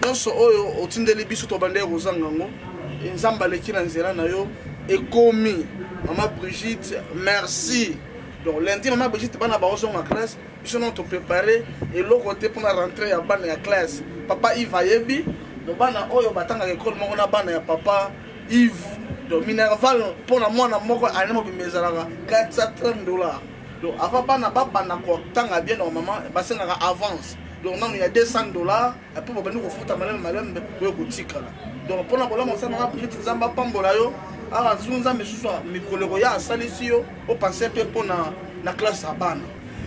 Nyonso oyo otindeli biso tobandaki kozanga yango. Nzambe aleki na nzela na yo ekomi. Mama Brigitte, merci. Donc lundi mama Brigitte bana baozonga classe, biso nano toprépare eloko te mpona rentrée ya bana ya classe. Papa Yves ayebi, donc bana oyo batangaka ekole moko na bana ya papa Yves. Donc minerval mpona mwana moko année mobimba ezalaka 430 $. Donc avant bana babanda kotanga bien normalement basengaka avance. Donc nanu ya 200 $, après babandi kofuta malembe malembe oyo kotikala. Donc mpona kolama osala mama Brigitte, Nzambe apambola yo. Awa zu Nzambe susu mikolo ekoya asalisi yo opense mpe mpona na classe ya bana.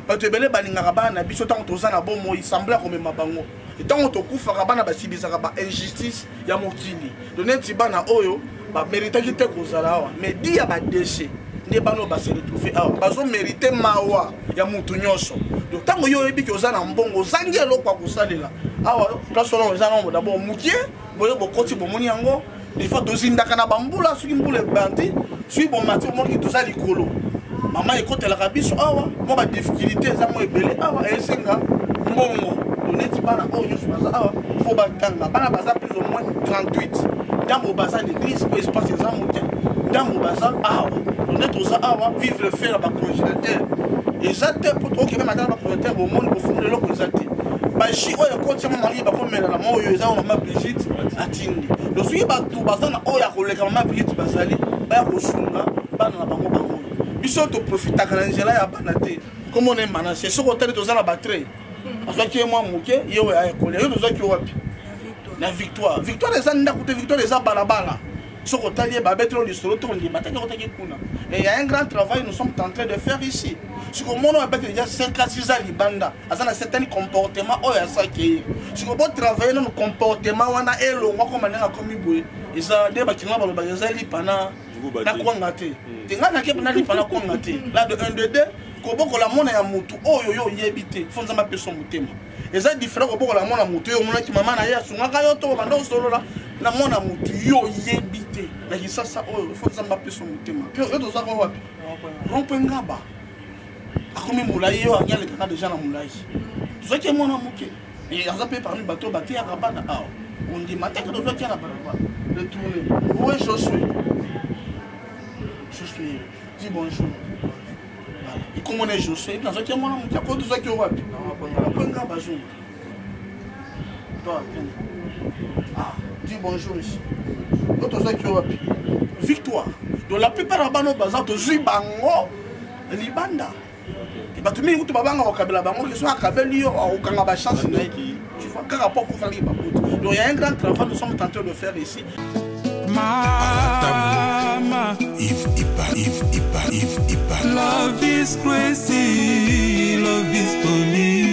Bato ebele balingaka bana na biso ntango toza na bomoi, sembla komema bango. Ntango tokufaka bana basibisaka ba injustice ya mokili. Donc neti bana oyo baméritaki te kozala awa, mais di ya badéchet nde bana oyo base retrouve awa bazomérite mawa ya mutu nyonso. Donc ntango yo oyebi ke oza na mbongo, ozangi eloko ya kosalela awa, place wana eza nango d'abord mokie boye, bokoti bomoni yango. Des fois tozindaka na bambula, soki mbula ebandi, soki bomati omoniki toza likolo, mama ekotelaka biso awa. Mwa badifficulté eza mwa ebele awa, esenga mbongo. Neti bana oyo nyonso baza awa fo batanga, bana baza plus ou moins 38. Ntango baza na église po espace eza moke, ntango baza awa nde toza awa vivre faire bacongélateur eza te, po tokokende matala bacongélateur, bomoni bofungula eloko eza te. Baji oyo ekotiama mangi bakomela na oyo eza oyo mama Brigitte atindi. Donc soki bato baza na oyo ya koleka mama Brigitte, bazali baya kosunga bana na bango. Bango biso toprofitaka na nzela ya bana te. Komona emanase, soki otali toza na batre, azwaki ye mwa moke, ye oyo ayekolia yo. Tozwaki yo wapi? Na Victoire. Victoire eza ndako te, Victoire eza balabala. Soki otali ye babetelo lisolo to ondima te otaki kuna. Et il y a un grand travail nous sommes en train de faire ici. Soki omona oyo abeti déjà 5 ans, 6 ans libanda, aza na certain comportement oyo asaki ye. Soki botravaille nano comportement wana elongwa, koma ndenge akomi boye, eza nde bakinga balobaka eza lipa na kwanga te. Te ngai nake na lipa na kwanga te. La de 1 2 2, kobokola mwana ya motu oyo yo oyebi te, fo Nzambe apesa motema. Eza différent kobokola mwana motu oyo omonaki mama na ye asungaka yo to banda osolola na mwana motu yo oyebi te. Na Kisasa oyo fo Nzambe apesa motema. Yo tozaka wapi? Rond-point Ngaba. Akomi molai, yo angi alekaka déjà na molai. Tozwaki ye mwana moke, aza mpe parmi bato oyo bateyaka bana awa. Ondima te ke tozwaki ye na balabala. Retourne owe Josue, Josue, dis bonjour. Ikomona Josue, nazwaki ye mwana moke. Ako tozwaki yo wapi? Rond-point Ngaba. Zunga toi, ah, dis bonjour ici. Yo tozwaki yo wapi? Victoire. Donc la plupart ya bana oyo baza, tozwi bango libanda. Bato mingi kutu babanga kokabela bango ke soki akabeli yo akokanga bachance na ye, tu vois, kaka po akufaki babutu. Donc il y a un grand travail nous sommes en train de faire ici. Mama Yves Iba, Yves Iba, Yves Iba. Love is crazy, love is funny.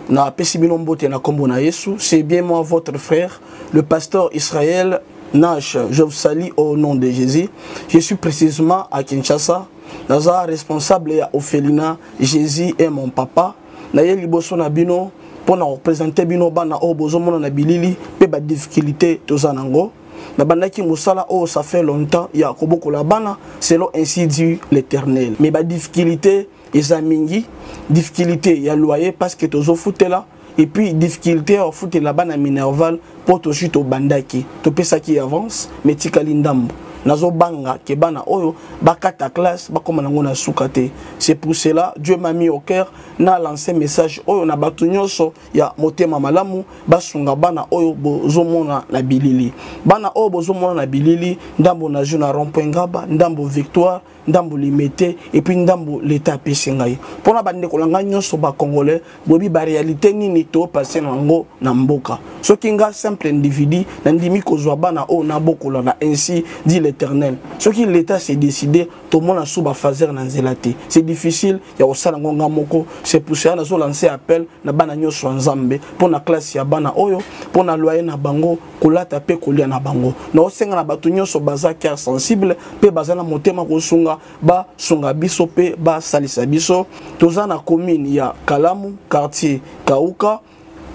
Napesi bino mbote na kombo na Yesu. C'est bien moi, votre frère, le pasteur Israël Nash. Je vous salue au nom de Jésus. Je suis précisément à Kinshasa, naza responsable ya orphelinat Jésus est mon papa. Naye liboso na bino mpona kopresente bino bana oyo bozomona na bilili mpe badifficulté toza nango. Nabandaki mosala oyo ça fait longtemps ya kobokola bana selon ainsi dit l'Éternel, mais badifficulté eza mingi. Difficulté ya loyer parce que tozofutela, et puis difficulté ya kofutela bana minerval mpo tozwi, tobandaki, topesaki avance mais tikali ndambo. Nazobanga ke bana oyo bakata classe, bakóma nango na suka te. C'est pour cela Dieu m'a mis au cœur na lancé message oyo na bato nyonso ya motema malamu, basunga bana oyo bozomona na bilili. Bana oyo bozomona na bilili, ndambo nazwi na rond-point Ngaba, ndambo Victoire, ndambo Limete, et puis ndambo leta apesi ngai. Mpona bandeko na ngai nyonso bacongolais, boyebi baréalité nini topase nango na mboka. Soki nga simple individu nandimi kozwa bana oyo nabokola na ainsi dit l'Éternel, soki l'État s'est décidé, tomona su bafaser na nzela te. C'est difficile ya kosala yango nga moko. C'est pour cela nazolancer appel na bana nyonso ya Nzambe mpo na classe ya bana oyo, mpo na loyer na bango, kolata mpe kolia na bango. Naosenga na bato nyonso baza cœur sensible mpe baza na motema kosunga, basunga biso mpe basalisa biso. Toza na commune ya Kalamu, quartier Kauka,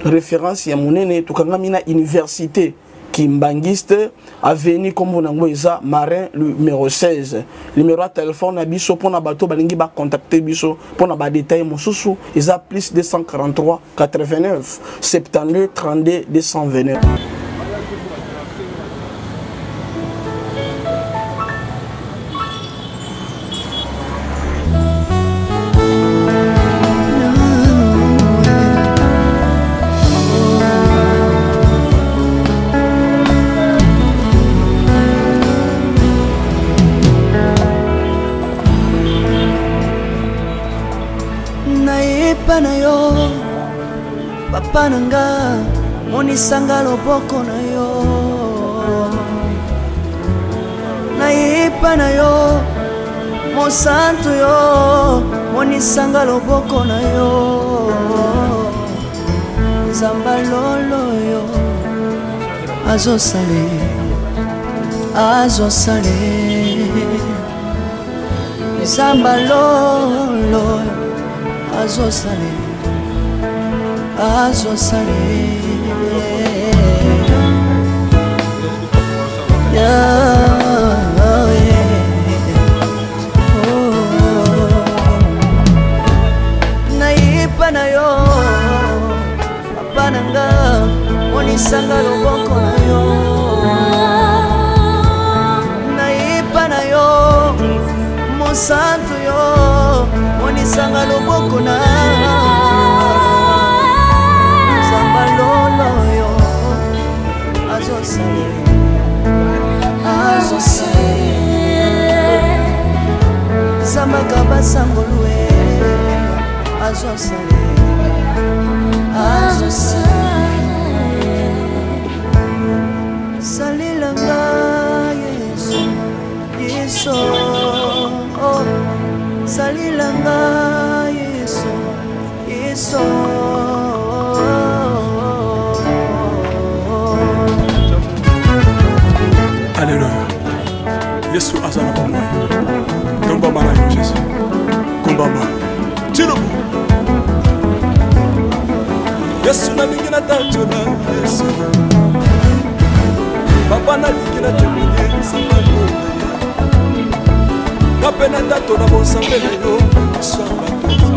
référence ya monene. Tokangami na université Kimbanguiste avenue kombo nango eza Marin numéro 16. Numéro ya téléphone na biso pona bato balingi ba contacter biso pona ba détails mosusu eza plus 243 89 72 32 229. Nayepa na yo papa na nga, monisanga loboko na yo. Nayepa na yo mosantu yo, monisanga loboko na yo. Nzamba lolo yo azosale, azosale. Nzamba lolo azosale, azosale. Yeah, yeah. Oh. Nayepa na yo papa na nga, monisanga loboko na yo. Nayepa na yo mosantu yo, monisanga loboko na Nzamba lolo yo azosale, azosale. Nzamba kabasangolue azosale, azosale. Salelanga Yesu, Yesu, oh. Salelanga Yesu, Yesu. Alléluia. Yesu aza na bomoi. Tombama na yo Jésus. Kombama. Tilobo. Yesu nalingi natatola Yesu. Papa nalingi natemoye nzambe alonga ye. Nga mpe natatola bonzambe na yo miso ya bato.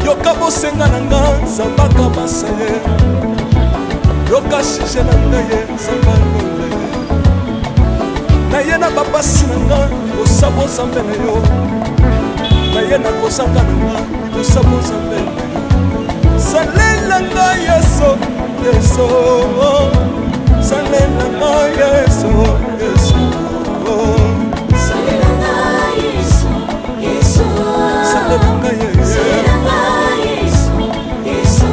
Yoka bosenga na nga nzambe akabasa ye. Yoka sujet na ngai ye nzambe alonga ye. Naye na bapasi na nga liboso bonzambe na yo. Naye na kozanga na nga liboso bonzambe na yo. Salela nga Yesu, Yesu. Salela nga Yesu, Yesu. Salela nga Yesu, Yesu. Salela nga Yesu. Salela nga Yesu, Yesu.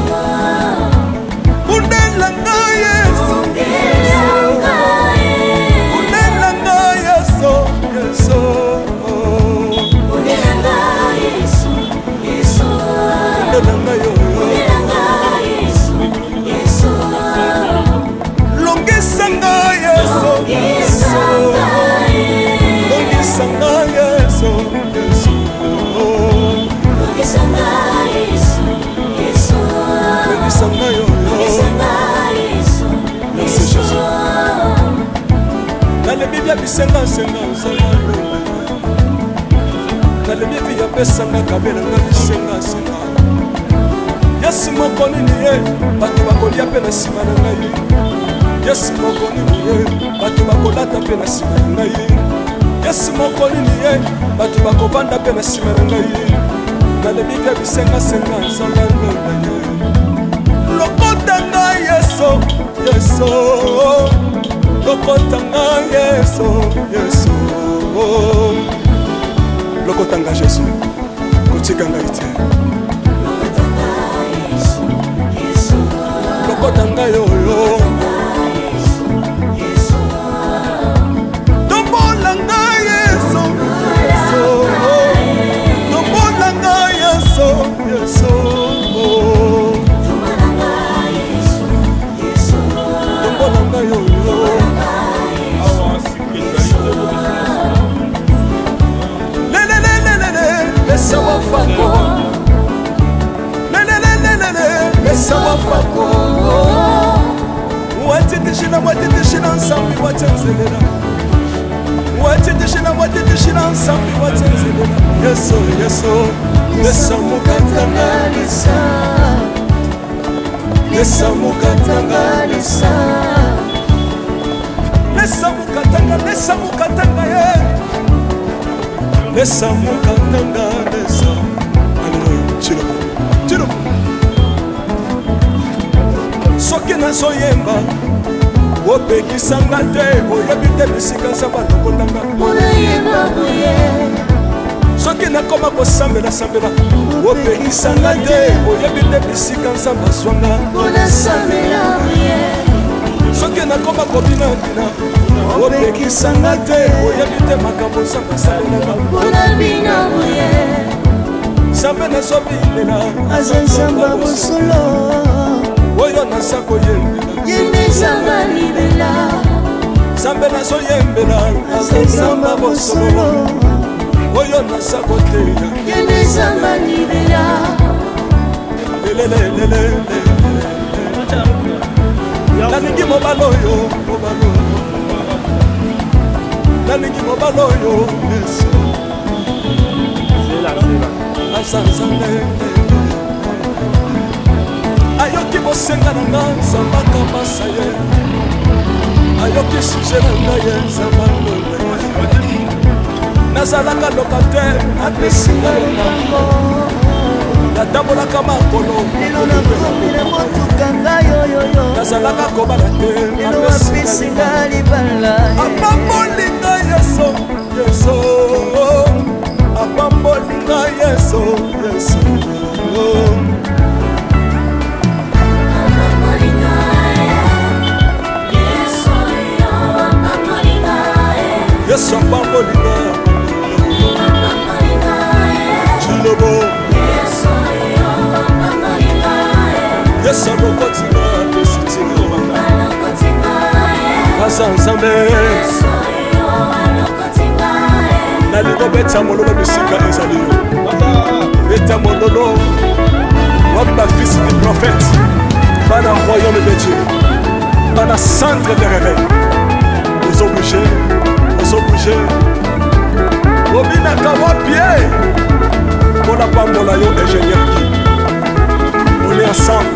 Bundela nga Yesu. Bundela nga Yesu. Bundela nga Yesu, Yesu. Bundela nga Yesu, Yesu. Bundela nga yo. Bundela nga Yesu, Yesu. Longisa nga Yesu, Longisa nga Yesu. Longisa nga Yesu, Yesu. Longisa nga Yesu, Yesu. Longisa nga yo. Longisa nga Yesu, Merci, Yesu. Jésus. Nalebi bia bisenga senga nzala lola. Nalebi bia pesanga kabela nga bisenga senga. Yesu moko nini ye, bato bakolia mpe na nsima na ngai. Yesu moko nini ye, bato bakolata mpe na nsima na ngai. Yesu moko nini ye, bato bakovanda mpe na nsima na ngai. Nalebi bia bisenga senga nzala lola ye. Lokota nga Yesu, Yesu. Lokota nga Yesu, Yesu. Lokota nga Jésus, kotika ngai te. Lokota nga Yesu, Yesu. Lokota nga yo yo. Yesu, Yesu. Tombola nga Yesu, Yesu. Tombola nga Yesu, Yesu. Tombola nga Yesu, Yesu. Tombola nga yo yo. Lelelelelele, pesa wafako. Lelelelelele, pesa wafako. Wateteshila, wateteshila nsambi watenzelela. Wateteshila, wateteshila nsambi watenzelela. Yesu, Yesu, Lesa mukatanga lesa. Lesa mukatanga lesa. Lesa mukatanga, lesa mukatanga ye. Lesa mukatanga, lesa. Alléluia. Tshilombo, Tshilombo. Soki nazoyemba opekisanga te, oyebi te bisika nzambe alokotanga. Unayemba boye. Soki nakoma kosambela sambela opekisanga te, oyebi te bisika nzambe azwanga. Unasambela boye. Soki nakoma kobinabina opekisanga te, oyebi te makambo nzambe asalelanga. Unabina boye. Nzambe nazobinela aza nzambe ya bosolo oyo naza koyembela. Yembe nzambe libela. Nzambe nazoyembela aza nzambe ya bosolo oyo naza koteya. Yembe nzambe libela. Lelelelele. Nalingi mobali oyo, mobali oyo. Nalingi mobali oyo, Yesu. Aza nzambe. Ayoki bosenga na nga, Nzambe akambasa ye. Ayoki sujet na ngai ye, Nzambe alonga ye. Nazalaka locataire, apesi nga lopango. Natambolaka makolo, lelo nakomi na motuka ngai oyoyo. Nazalaka kobala te, lelo apesi nga libala. Apamboli nga Yesu, Yesu. Apamboli nga Yesu, Yesu. Yesu apamboli nga. Tshilombo. Yesu alokoti nga, apesi tina. Aza Nzambe. Nalingi obeta mololo bisika ezali yo. Beta mololo. Wapi ba fils du prophète? Bana royaume de Dieu. Bana centre de réveil. Ozo bouger, ozo bouger. Obinaka wapi ye? Mpona pambola yo ingénieur Guy. On est ensemble.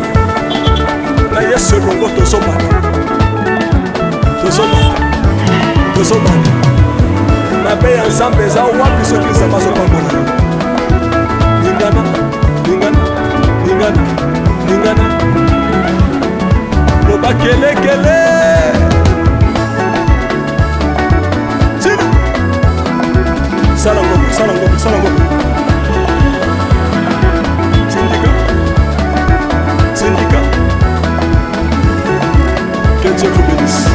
Na Yesu elongo tozomata. Tozomata. Tozomata. Mabe ya Nzambe eza wapi soki Nzambe azopambola yo? Lingana, lingana, lingana, lingana. Loba kelekele. Tina. Sala ngoko, sala ngoko, sala ngoko. Tindika. Tindika. Que Dieu vous bénisse.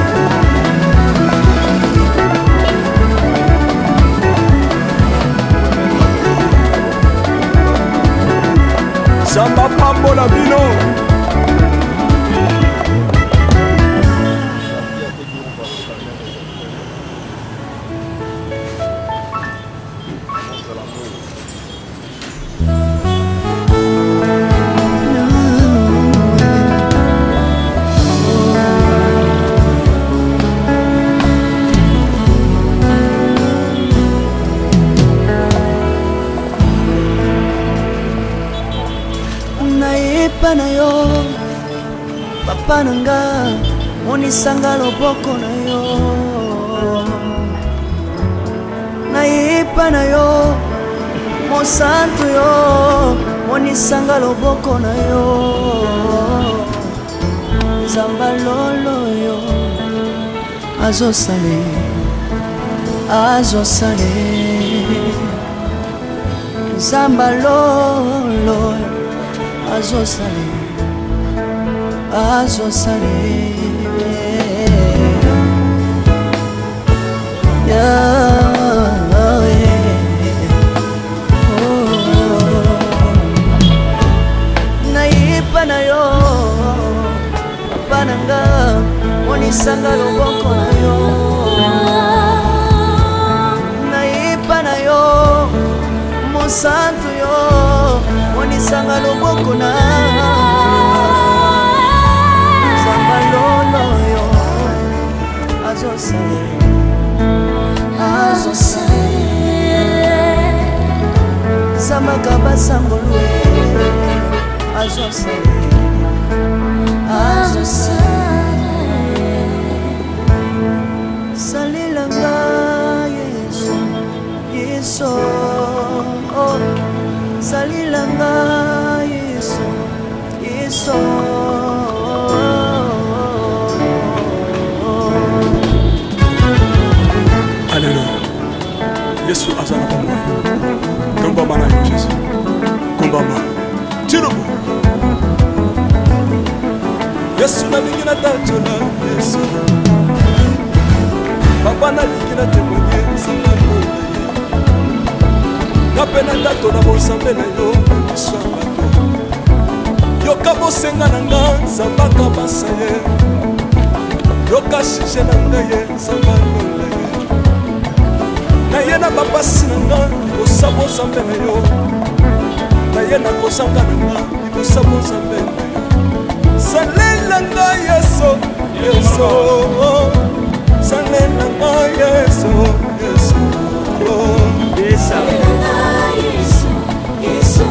Nzambe apambola bino. Nayepa na yo papa na nga, monisanga loboko na yo. Nayepa na yo mosantu yo, monisanga loboko na yo. Nzamba lolo yo azosale, azosale. Nzamba lolo azosale, azosale. Oh. Nayepa na yo papa na nga, monisanga loboko na yo. Nayepa na yo mosantu yo, monisanga loboko na. Nzamba lolo yo Alléluia. Yesu aza na bomoi. Tombama na yo Jésus. Kombama. Tilobo. Yesu nalingi natatola Yesu. Papa nalingi na témoigner nzambe na ye. Nga mpe natatola bonzambe na yo na miso ya bato. Yoka bosenga na nga nzambe akabasa ye. Yoka sujet na ngai ye nzambe alonga ye. Naye na bapasi na nga libosa bonzambe na yo. Naye na kozanga na nga libosa bonzambe na yo. Salela nga Yesu, Yesu. Salela nga Yesu, Yesu. Salela nga Yesu, Yesu.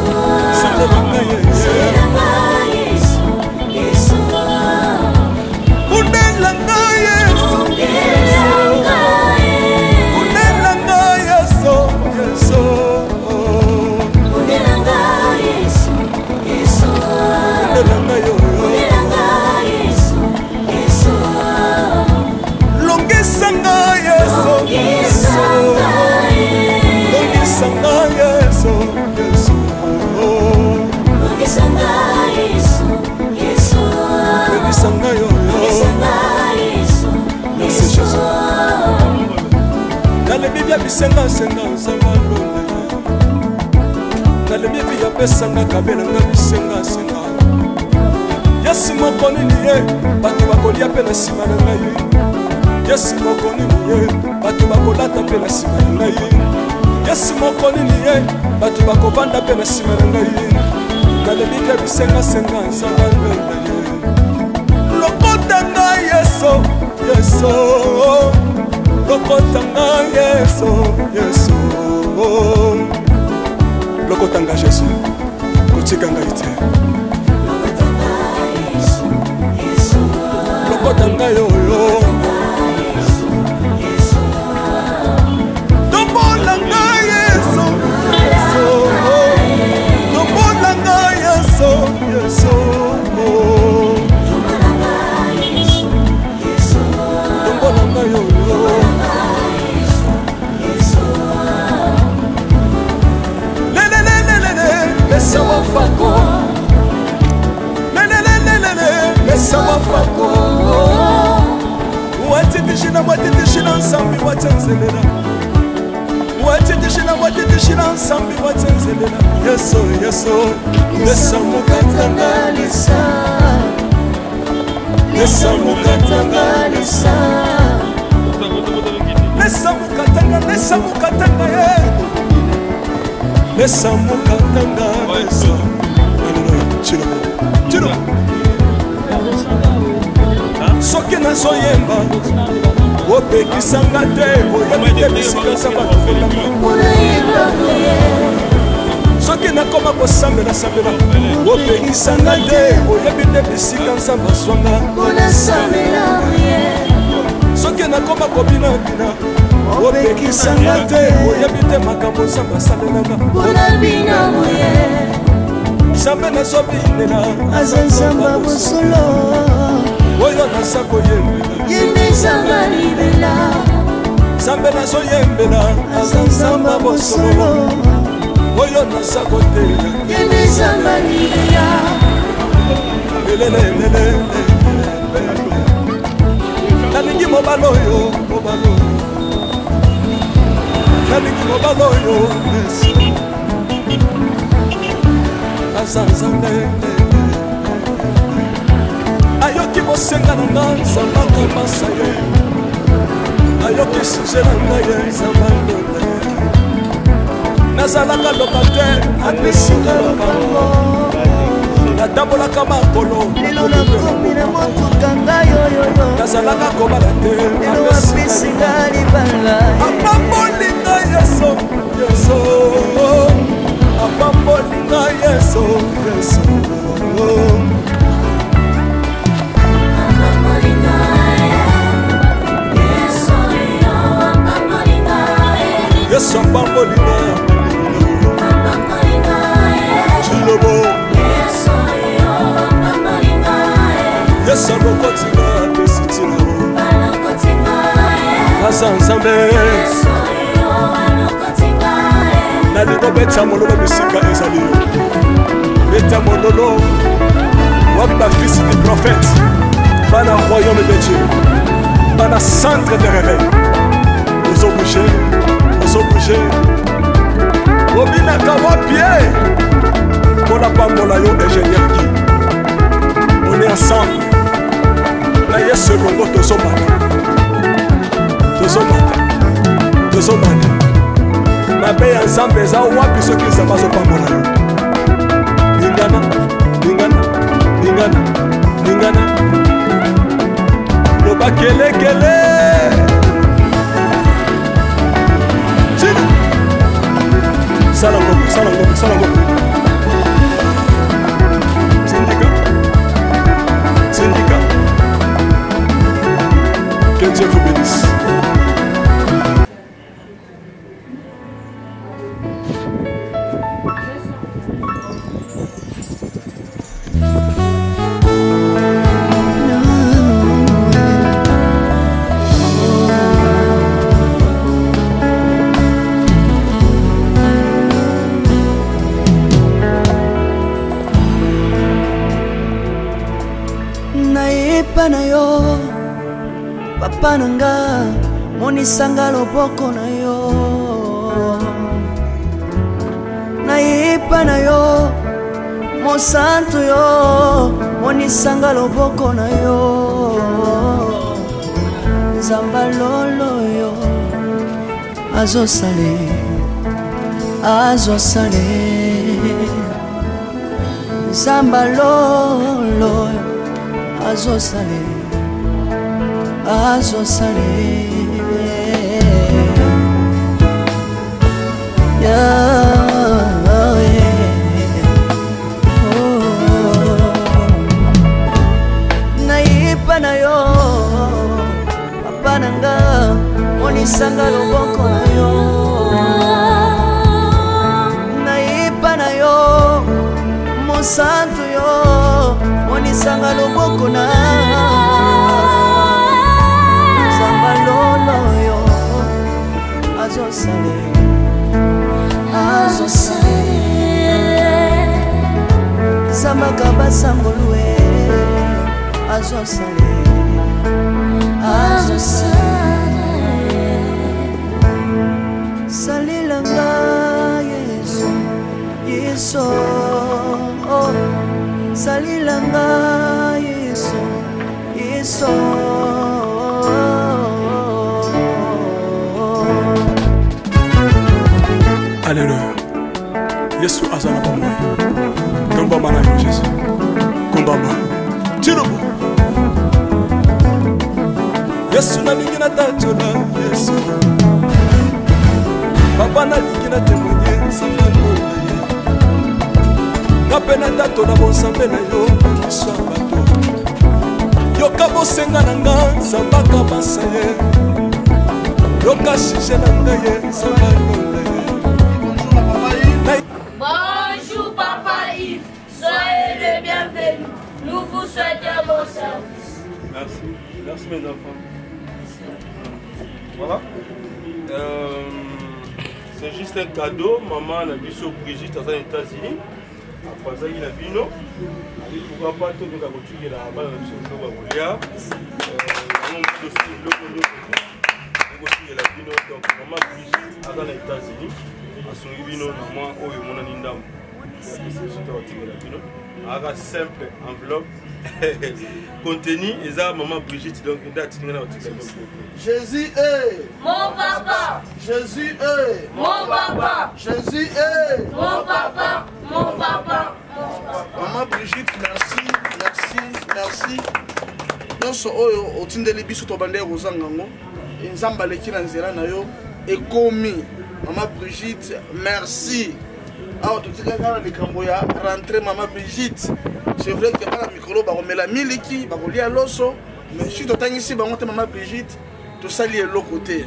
Salela nga Yesu. Salela nga Yesu, Yesu. Bundela nga Yesu, Bundela nga Yesu. Bundela nga Yesu, Yesu. Bundela nga Yesu, Yesu. Bundela nga yo. Bundela nga Yesu, Yesu. Longisa nga Yesu, Longisa nga Yesu. Longisa nga Yesu, Yesu. Longisa nga Yesu, Yesu. Longisa nga yo. Longisa nga Yesu, Merci, Yesu. Jésus. Nalobi bia bisengasenga nzambe alonga ye. Nalobi bi apesanga kabelanga bisengasenga. Yesu moko nini ye bato bakolia mpe na nsima na ngai. Yesu moko nini ye bato bakolata mpe na nsima na ngai. Yesu moko nini ye bato bakovanda mpe na nsima na ngai. Nalobi bia bisengasenga nzambe alonga ye. Lokota ngai Yesu, Yesu. Lokota ngai Yesu, Yesu. Lokota ngai Yesu, kotika ngai te. Lokota nga Yesu, Yesu. Lokota ngai oyo. Yesu, Yesu. Tombola ngai Yesu, Yesu. Tombola ngai Yesu, Yesu. Tombola nga Yesu, Yesu. Tombola ngai oyo. Yesu, Yesu. Lelelelelele, lesa wafako. Lelelelelele, lesa wafako. Watitishina, watitishina nsambi watsenzelela. Watitishina, watitishina nsambi watsenzelela. Yesu, Yesu, lesa mukatanga, lesa lesa mukatanga, lesa lesa mukatanga, lesa mukatanga ye. Lesa mukatanga, lesa. Alléluia. Tshilombo, tshilombo. Soki nazoyemba opekisanga te, oyebi te bisika nzambe atokotanga. Unayemba boye. Soki nakoma kosambela-sambela opekisanga te, oyebi te bisika nzambe azwanga. Unasambela boye. Soki nakoma kobinabina opekisanga te, oyebi te makambo nzambe asalelanga. Unabina boye. Nzambe nazobinela aza nzamba bosolo oyo naza koyembela. Ye nde nzambe libela. Nzambe nazoyembela aza aza nzamba nzamba bosolo bosolo oyo naza koteya. Ye nde nzambe libela. Lelelelele. Nalingi mobali oyo, mobali oyo. Nalingi mobali oyo Yesu aza nzambe. Ayoki bosenga na nga nzambe akabasa ye. Ayoki sujet na ngai ye nzambe alonga ye. Nazalaka locataire, apesinga lopango. Natambolaka makolo, lelo nakomi na motuka ngai oyoyo. Nazalaka kobala te, lelo apesinga libala. Apamboli ngai Yesu, Yesu. Apamboli ngai Yesu, Yesu. Apamboli ngai, Yesu, yo, apamboli ngai. Yesu apamboli ngai. Apamboli ngai. Tshilombo. Yesu, yo, apamboli Yesu alokotinga te sitina naza Nzambe. Nalingo beta mololo bisika ezali yo, beta mololo. Wapi bafisi du prophète, bana royaume de Dieu, bana centre de réveil? Ozobouge, ozobouge, obinaka wapi ye? Mpona pambola yo, ingénieur Guy. On est ensemble na Yesu elongo, tozomata, tozomata, tozomata. Mabe ya Nzambe eza wapi soki Nzambe azopambola yo? Lingana, lingana, lingana, lingana, loba kelekele. Chini. Sala ngoko, sala ngoko, sala ngoko. Sindika, sindika. Que Dieu vous bénisse. Nayepa na yo, papa na nga, monisanga loboko na yo. Nayepa na yo, mosantu yo, monisanga loboko na yo. Nzamba lolo yo azosale, azosale. Nzamba lolo azosale, azosale. Yeah, oh. Nayepa na yo, papa na nga, monisanga loboko na yo. Nayepa na yo, mosantu yo, monisanga loboko na. Nzamba lolo yo azosale, azosale. Zambaka basangolue azosale, azosale. Salelanga Yesu, Yesu, oh. Salelanga Yesu, Yesu. Alleluya. Yesu aza na bomoi. Tombama na yo Jésus, kombama tilobo. Yesu nalingi natatola Yesu, papa nalingi na témoigne Nzambe na ye. Nga mpe natatola bonzambe na yo na miso ya bato. Yoka bosenga na nga, Nzambe akabasa ye. Yoka sujet na ngai ye, Nzambe alonda ye. Bonjour Papa Yves, soyez le bienvenu. Nous vous souhaitons bon service. Merci, merci mes enfants. Voilà. C'est juste un cadeau. Maman na biso Brigitte aza na États-Unis. Akwazaki na bino. Ali pourquoi pas tokoka kotikela bana na biso biloko ya kolia. Yango moto biloko nyonso ekotikela bino. Donc maman Brigitte aza na États-Unis. Asungi bino na mwa oyo emonani ndambo. Apesi biso to kotikela bino. Aka simple enveloppe. Contenu eza maman Brigitte, donc nde atindi nga na kotikela bino. Jésus est mon papa. Jésus est mon papa. Jésus est mon papa, mon papa, mon papa. Maman Brigitte, merci, merci, merci. Nyonso oyo otindeli biso tobandeki kozanga yango. Nzambe aleki na nzela na yo ekomi. Maman Brigitte, merci. Awa totikaki kaka na likambo ya rentrée. Maman Brigitte, c'est vrai que bana mikolo bakomela miliki, bakolia loso, mais si totangisi bango te, Mama Brigitte, tosali eloko te.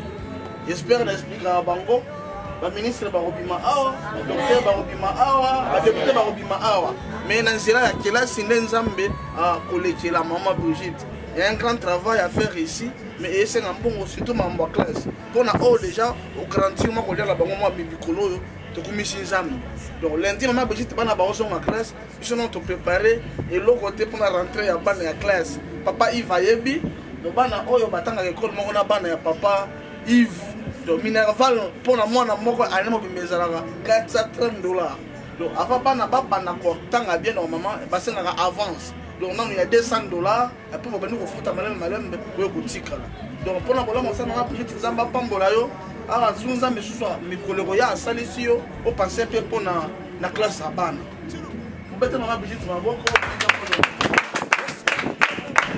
J'espère na expliquaka bango. Baministre bakobima awa, badocteur bakobima awa, badepute bakobima awa, mais na nzela ya kelasi nde Nzambe akolekela mama Brigitte. Il y a un grand travail à faire ici, mais esenga mbongo, surtout mambo ya classe. Mpona oyo déjà ogarantir mwa kolia na bango mwa mikolo oyo tokumisi Nzambe. Donc lundi mama Brigitte bana baozonga classe, biso nano toprépare eloko te mpona rentrée ya bana ya classe. Papa Yves ayebi, donc bana oyo batangaka ekole moko na bana ya papa Yves. Donc minerval mpona mwana moko année mobimba ezalaka 430 $. Donc avant bana babanda kotanga bien, normalement basengaka avance, donc nanu ya 200 $, après babandi kofuta malembe malembe oyo kotikala. Donc mpona kolama osala mama Brigitte, Nzambe apambola yo. Awa zu Nzambe susu mikolo ekoya asalisi yo opense mpe mpona na classe ya bana. Obete mama Brigitte maboko.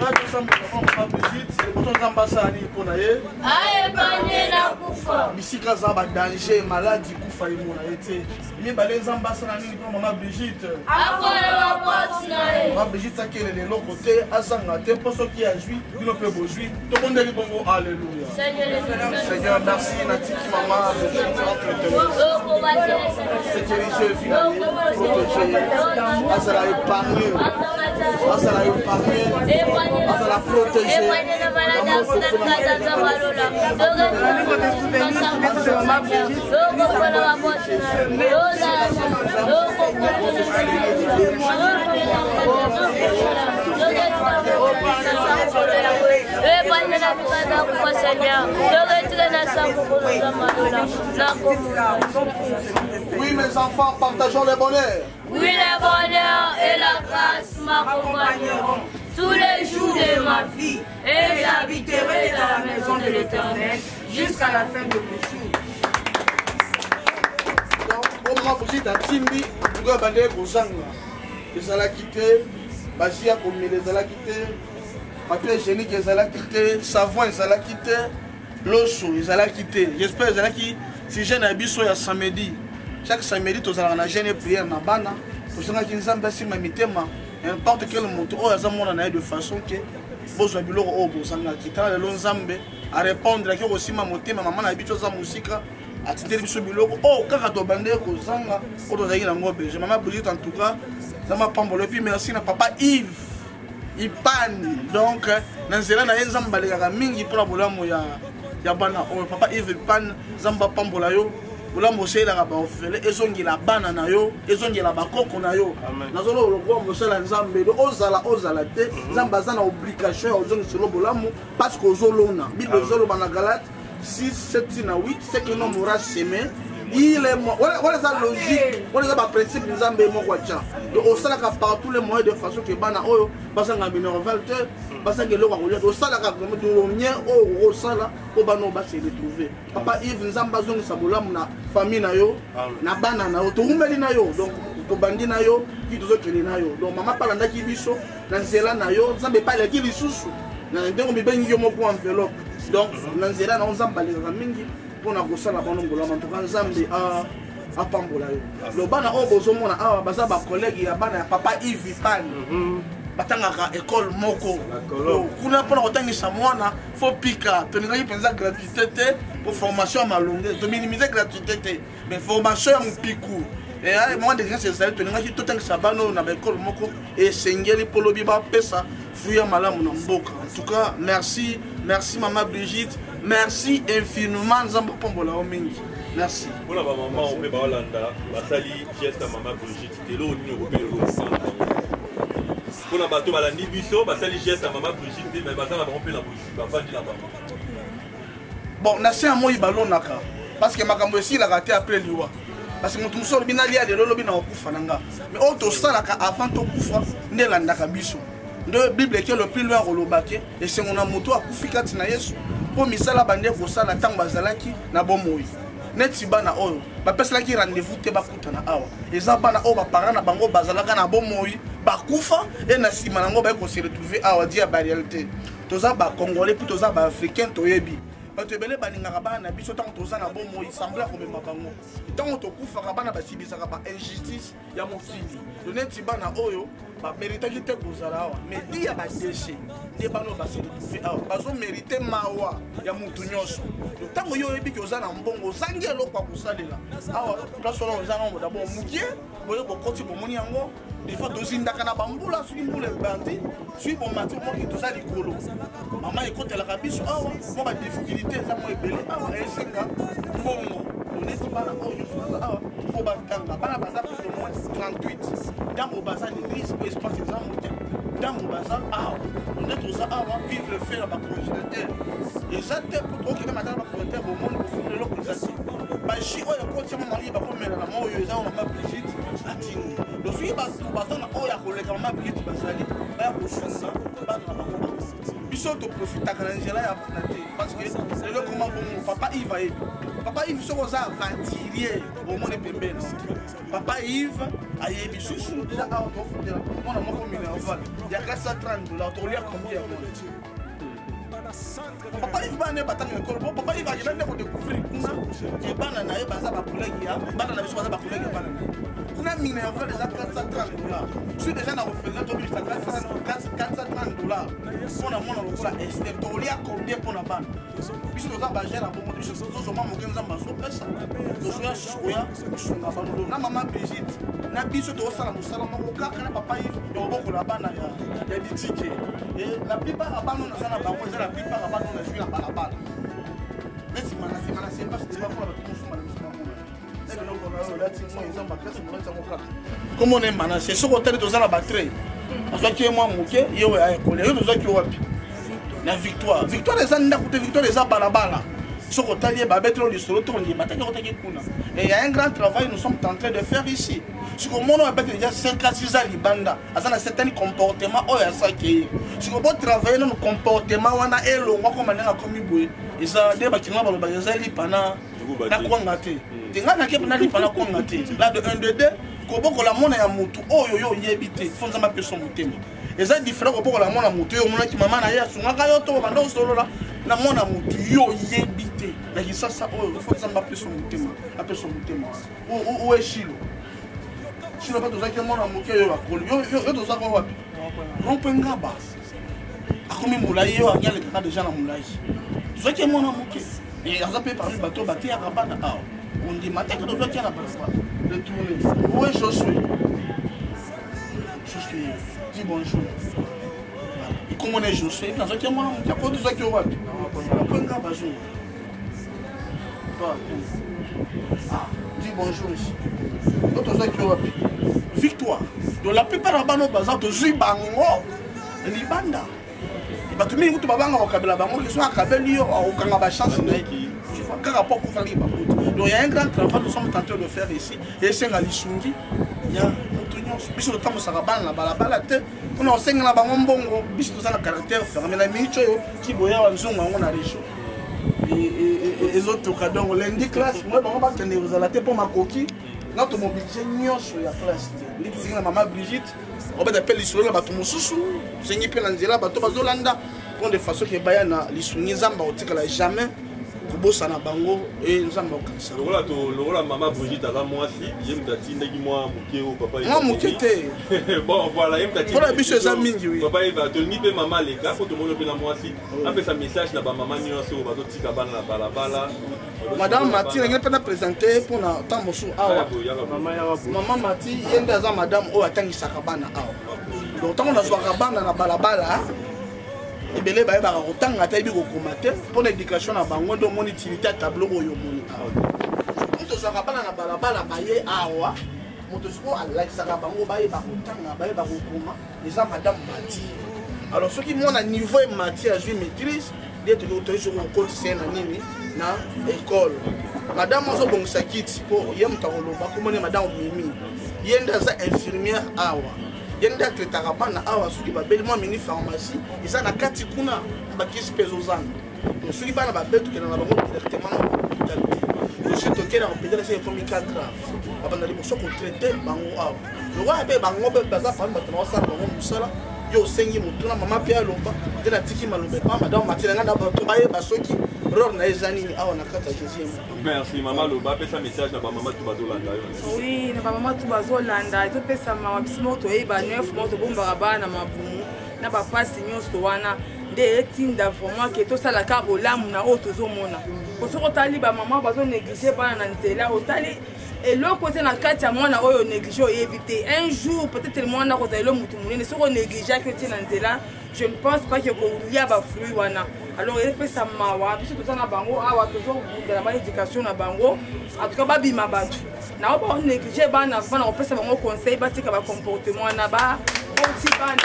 Mama Brigitte, liboso Nzambe asala nini mpo na ye? Ayebanye na kufa. Bisika aza badanger, maladi, kufa emona ye te. Mibale, Nzambe asala nini mpo mama Brigitte? Akola baporte na ye. Mama Brigitte akelela eloko te, azanga te, mpo soki azwi, bino mpe bozwi. Tobondeli bongo, alleluya. Seigneur, merci. Natiki mama Brigitte entre tes mains. Sécuriser vie na ye, protéger ye, azala épargne, azala épargne, azala protégé. Oui, mes enfants, partageons le bonheur. Oui, le bonheur et la grâce m'accompagneront tous les jours de ma vie, et j'habiterai dans la maison de l'Éternel jusqu'à la fin de mes jours. Donc mama Brigitte atimbi tuka bandeki kozanga ezalaki te, basi ya komela ezalaki te, papier hygiénique ezalaki te, savon ezalaki te, loso ezalaki te. J'espère ezalaki sujet na biso ya samedi. Chaque samedi tozalaka na jeûne et prière na bana. Tosengaki Nzambe asimba mitema n'importe quel moto oyo aza mwana na ye, de façon ke bozwa biloko oyo bozangaki. Tala lelo Nzambe arépondre, aki kosimba motema mama na biso aza mosika, atindeli biso biloko oyo kaka tobandeki kozanga, oyo tozalaki nango besoin. Mama Brigitte, en tout cas Nzambe apambola. Et puis merci na papa Yves Ipani. Donc na nzela na ye Nzambe balekaka mingi mpona bolamu ya bana oyo. Papa Yves Ipani, Nzambe apambola yo. Bolamu osalelaka baorphelin ezongela bana na yo, ezongela bakoko na yo. Nazoloba lokola mosala Nzambe. Do ozala ozala te, Nzambe aza na obligation ya ozongiselo bolamu, parce que ozolona. Bible ezoloba na Galate 6 7 na 8: ce que l'homme aura semé, il est mort. Wana eza logique, wana eza baprincipe Nzambe moko atya. Donc osalaka par tous les moyens de façon ke bana oyo bazanga minerval te, bazanga eloko ya kolia te. Osalaka vraiment dolomien oyo okosala mpo bana oyo base retrouver. Papa Yves, Nzambe azongisa bolamu na famille na yo, na bana na yo. Towumeli na yo, donc tobandi na yo ti tozokende na yo. Donc mama mpe alandaki biso na nzela na yo. Nzambe epai aleki lisusu na ndenge mibengi yo moko enveloppe. Donc na nzela na yo Nzambe alekaka mingi mpona kosala bano ngolama. Ntoka Nzambe apambola yo. Lo bana oyo bozomona awa baza bacollègue ya bana ya papa Yves Pan, batangaka ekole moko kuna. Mpona kotangisa mwana fo pika. Tolingaki mpenza gratuité te po formation ya malonge, tominimize gratuité te, mais formation ya mopiku moment d'exigence ezali. Tolingaki totangisa bana oyo na baekole moko esengeli mpo lobi bapesa fruit ya malamu na mboka. En tout cas merci, merci mama Brigitte, merci infiniment. Nzambe opambola yo mingi, merci. Mpona bamama oyo mpe baolanda, basali geste ya mama Brigitte te, eloko nini okopela osala mpona bato balandi biso, basali geste ya mama Brigitte te, mais baza na bango mpe na bozwi, bavandi na bango? Bon, na se ya moi balonaka, parce que makambo esilaka te après liwa, parce que moto mosusu alobi nalia lelo, olobi na kokufa na nga. Mais oyo tosalaka avant tokufa nde elandaka biso. Nde Bible eke le plus loin koloba ke esengo na moto akufi kati na Yesu, mpo misala bande kosala ntango bazalaki na bomoi. Neti bana oyo bapesalaki rendez-vous te bakutana awa, eza bana oyo baparent na bango bazalaka na bomoi, bakufa, e na nsima nango baye kose retrouver awa. Di ya baréalité, toza bacongolais mpe toza baafricain. Toyebi bato ebele balingaka bana na biso ntango toza na bomoi, semblant komema bango. Ntango tokufaka, bana basibisaka ba injustice ya mokili. Neti bana oyo Bameritaki te kozala awa, mais di ya badeshe nde bana oyo base retrouve awa bazomerite mawa ya motu nyonso. Ntango yo oyebi ke oza na mbongo, ozangi eloko ya kosalela awa, place wana oza nango dabord mokie boye, bokoti bomoni yango. Des fois tozindaka na bambula, soki mbula ebandi, soki bomati omoki toza likolo, mama ekotelaka biso awa. Mwa badifficulté eza mwa ebele awa, esenga mbongo. Neti bana oyo nyonso baza awa mpo batanga, bana baza plus de moins 38. Ntango baza na église mpo espace eza moke, ntango baza awa nde toza awa vivre fe na bacongélateur eza te, po tokokende matala bacongélateur, bomoni kofunda eloko eza te. Baji oyo ekotiama mali bakomela na moi oyo eza oyo mama Brigitte atindi. Donc soki bato baza na oyo ya koleka mama Brigitte, bazali baya kosunga bana na bango. Biso toprofitaka na nzela ya bana te, parce que lelo ekoma bongo. Papa Yves ayebi. Papa Yves, soki oza aventurier, omoni pembeni papa Yves ayebi susu deja. Awa tofutela mwana moko minerval ya 430 dollar, tokolia combien? Papa Yves, bana batanga ekolo po papa Yves akenda nde kodécouvrir kuna ke bana na ye baza bacollègue ya bana na biso, baza bacollègue ya bana na ye kuna. Minerval eza 430 dollar. Soki deja na orphelinat tobimisa 430 dollar mpona mwana lokola Ester, tokolia combien mpona bana? Biso toza bagere ya bongo, biso tozoma moke Nzambe azopesa, tozoya koya kosunga bango na mama Brigitte na biso. Tozosala mosala moko kaka na papa Yves ya kobokola bana ya bitike. La plupart ya bana naza na bango, eza la plupart ya bana nazwi na balabala, neti nsima na semba mpona bato mosumba na biso bamona eloko na oyo olati mwa eza makasi, molati yango kaka komona emanase. Soki otali, toza na batre, azwaki ye mwa moke, ye oyo ayekolia yo. Tozwaki yo wapi? Na Victoire. Victoire eza ndako te, Victoire eza balabala. Soki otali ye, babetelo lisolo, tondima taki akotaki kuna. Et il y a un grand travail nous sommes en train de faire ici. Soki omona oyo abeti déjà 5 ans, 6 ans libanda, aza na certain comportement oyo asaki ye. Soki botravaille nano comportement wana, elongwa koma ndenge akomi boye. Eza nde bakinga balobaka, eza lipa na nakwanga te. Te, ngai nake nalipa nakwanga te. La de 1 de 2, kobokola mwana ya motu oyo yo oyebi te, fo Nzambe apesa motema. Eza différent kobokola mwana motu oyo omonaki mama na ye asungaka yo to banda osolola na mwana motu yo oyebi te. Na Kisasa oyo, fo Nzambe apesa motema, apesa motema. Oyo Shilo, Shilo mpe tozalaki mwana moke, oyo akoli yo. Tozaka wapi? Rond-point Ngaba. Akomi molai, yo angi alekaka deja na molai. Tozalaki mwana moke, aza mpe parmi bato bateyaka bana awa. Ondima te ke tozwaki na balabala retourne. Owe Josue, Josue, dis bonjour. Ikomona Josue, nazwaki mwana moke ako. Tozwaki yo wapi? Rond-point Ngaba. Zonga, dis bonjour ici. To tozwaki yo wapi? Victoire. Donc la plupart ya bana oyo baza, tozwi bango libanda. Bato mingi kutu babanga kokabela bango, ke soki akabeli yo, akokanga bachance na ye kaka mpo akufaki bakutu. Donc il y a un grand travail nous sommes en train de faire ici. Esenga lisungi ya motu nyonso. Biso totambusaka bana na balabala te mpona kosengela bango mbongo. Biso toza na caractère fermé. Na miniti oyo ti boya wa nzongo yango na région ezotoka. Donc lundi classe moi bango bakende kozala te mpo makoki na tomobilize nyonso ya classe te. Nde tosengi na mama Brigitte, obeta mpe lisolo na bato mosusu, tosengi mpe na nzela bato bazolanda mpo de façon ke baya na lisungi. Nzambe akotikala jamais kobosana bango e Nzambe akokanisa. Lokola mama Brigitte aza mwasi, ye moto atindaki mwa moke oyo papa. Mwa moke te. Bon voilà, ye moto. Mpona biso eza mingi, oui. Papa Eva, tolingi mpe mama aleka po tomoni mpe na mwasi apesa message na bamama nyonso oyo bazotika bana na balabala. Madame Mati, nangi mpe na présente mpona ntango mosusu awa. Mama Mati, ye nde aza madame oyo atangisaka bana awa. Donc ntango nazwaka bana na balabala ebele, bayebaka kotanga te, ayebi kokoma te, mpona éducation na bango nde omoni utilité ya tableau oyo omoni awa. Moto ozwaka bana na balabala baye awa, moto sikoyo alakisaka bango bayeba kotanga, bayeba kokoma, eza madame Mati. Alors soki mwana niveau emati, azwi maîtrise, nde toyei soki kokotisa ye na nini, na école. Madame azobongisa kiti mpo ye moto akoloba. Komoni madame Mimi, ye nde aza infirmière awa, ye nde atraitaka bana awa soki babeli. Mwa mini pharmacie eza na kati kuna, bakisi mpe ezozanga. Donc soki bana babeli, tokenda na bango directement na hôpital te. Soki tokende na hôpital, esi ekomi cas grave, babanda liboso kotraite bango awa. Lokola mpe bango mpe baza parmi bato na basala bango mosala. Yo osengi motuna, mama mpe aloba nde natiki maloba epa madame Matina. Ngai na bato bayeba soki role na ye eza nini awa na kati ya Jésus. Merci mama. Loba, apesa message na bamama tu bazolanda yo. Oui, na bamama tu bazolanda, ezopesa mawa. Biso moko toyeba neuf moko tobombaka bana na mabumu na bapasi nyonso wana, nde etinda vraiment ke tosala kaka bolamu na oyo tozomona. Po soki otali bamama bazonéglige bana na nzela, otali eloko eza na kati ya mwana oyo néglige, oyebi te, un jour peut-être mwana akozala elo motu monene. Soki onégligeaki, otie na nzela, je ne pense pas ke kolia bafruit wana. Alors epesa mawa. Biso toza na bango awa, tozobunda na baéducation na bango. En tout cas babima bato nao banéglige bana, bana kopesa bango conseil, batika bacomportement wana, baboti bana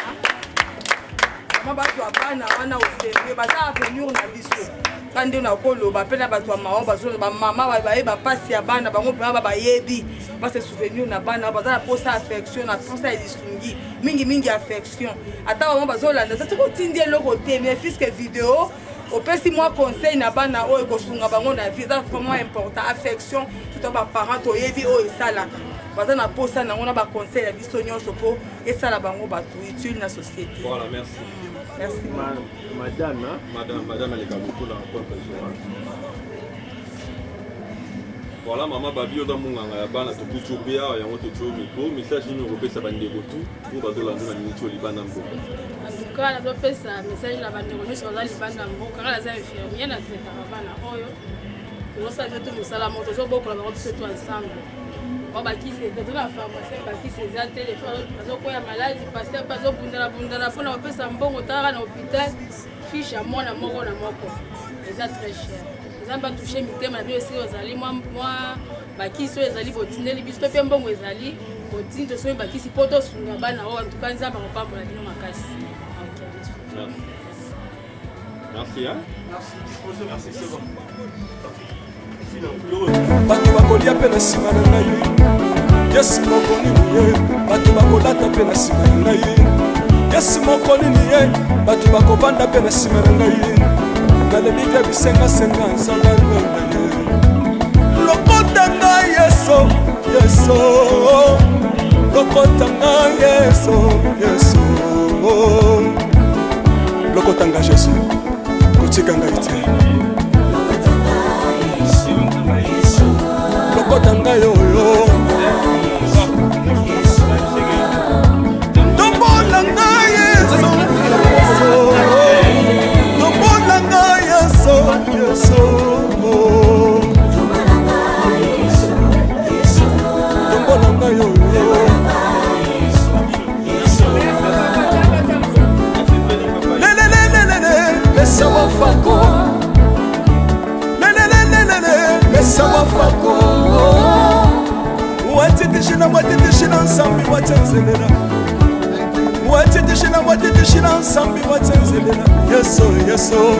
mama, bazwa bana wana au sérieux, baza avenir na biso. Ka nde nakoloba mpe na bato ya mawa, bamama bayeba mpasi ya bana bango mpena, bayebi base souvenir na bana. Baza na posa affection, na posa ya lisungi, mingimingi affection. Ata bango bazolanda, eza soki otindi eloko te, mais puisque video opesi mwa conseil na bana oyo ekosunga bango na vie, eza vraiment important. Affection, surtout baparent, toyebi oyo esalaka, baza na posa nango na baconseil ya biso nyonso mpo esala bango bato utile na société. Voilà, merci. Merci. Madame, hein? Madame, madame aleka beaucoup na rencontre jour. Voilà, mama Babi, oza monganga ya bana, tokuti obe awa, yango totie yo micro. Message nini okopesa bandeko tu oyo bazolanda na miniti oyo libanda mboka? En tout cas, nazopesa message na bandeko nyonso baza libanda mboka. Nga naza infirmier, natraitaka bana oyo, tozosala biso tu mosala moko, tozobokola bango biso tu ensemble. Ba bakisi eza to na pharmacie, bakisi eza te, bazokwea maladi, pasteur mpe azobundana bundana mpona kopesa mbongo. Talaka na hôpital, fiche ya mwana moko na moko eza très cher. Nzambe atouche mitema na bino esika ozali. Mwa bakisi oyo ezali, botindeli biso, to mpe mbongo ezali, botindi, tosomi bakisi mpo tosunga bana oyo. Antuka Nzambe akopambola bino makasi. Merci, hein? Merci. Merci, c'est bon. Bato bakolia mpe na nsima na ngai, Yesu moko nini ye. Bato bakolata mpe na nsima na ngai, Yesu moko nini ye. Bato bakovanda mpe na nsima na ngai. Nalebi te bisengasenga, Nzambe alonda ye. Lokota ngai Yesu, Yesu, lokota ngai Yesu, Yesu, lokota ngai Yesu, kotika ngai te. Lokota ngai oyo, tombola ngai Yesu, tombola ngai Yesu, Yesu, tombola ngai oyo. Lelelelelele, pesa mafako. Lelelelelele, pesa mafako. Wateteshina, wateteshina nsambi, watenzelela, wateteshina, wateteshina nsambi, watenzelela. Yesu, Yesu.